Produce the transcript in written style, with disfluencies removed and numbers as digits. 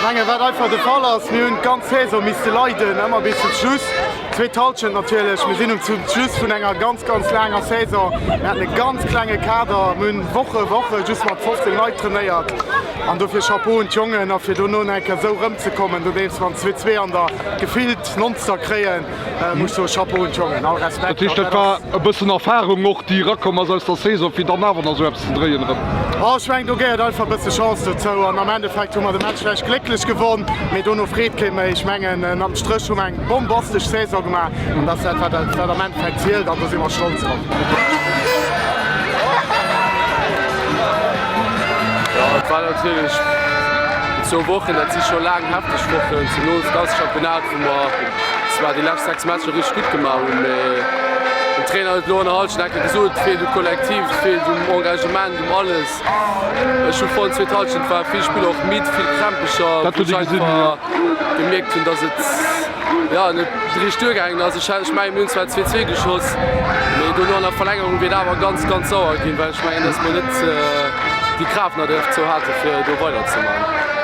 Mengen wat einfach de Fall ass, mir hunn d'ganz Saison misste leiden, ëmmer bis zum Schluss. Zweet Halschent natierlech, mir sinn um zum Schluss vun enger ganz ganz laanger Saison. Mir haten e ganz klenge Kader, mir hunn Woche Woche just mat 15 Leit trainéiert an dofir Chapeau un d'Jongen a fir dono nach eng Kéier esou erëmzekommen, nodeems mer en 2-2 an der gefillt 90. kréien. Muss soen, Chapeau un d'Jongen, all Respekt. Dat heescht, dat war e bëssen Erfahrung och, déi erakomm ass aus der Saison, fir dann awer nach esou eppes ze dréien erëm? Oh, ech mengen, do gehéiert einfach e bësse Chance dozou an am Endeffekt hu mer de Match vläicht glécklech gewonn, mee dono freet kee méi. Ech mengen, ënnerm Stréch hu mer eng bombastesch Saison gemaach an dat ass dat, wat wat am Endeffekt zielt an do si mer stolz drop. Jo, et war natierlech zwou Wochen, dat si scho laang hefteg Wochen, zemools dat Championnat, wou mer zwar déi lescht 6 Matcher richteg gutt gemaach hunn, mee den Trainer huet elo an der Halschent eng Kéier gesot, et feelt um Kollektiv, et feelt um Engagement, um alles. Ech hu fonnt, zweet Halschent ware vill Spiller och midd, vill Krämpecher, wou ech einfach gemierkt hunn, datt et jo net richteg duergaangen ass. Ech ech mengen, mir hunn zwar 2, 2 geschoss, mee dono an der Verlängerung wier et awer ganz, ganz sauer ginn, well ech mengen, datt mer net déi Kraaft nach dozou hate fir do weiderzemaachen.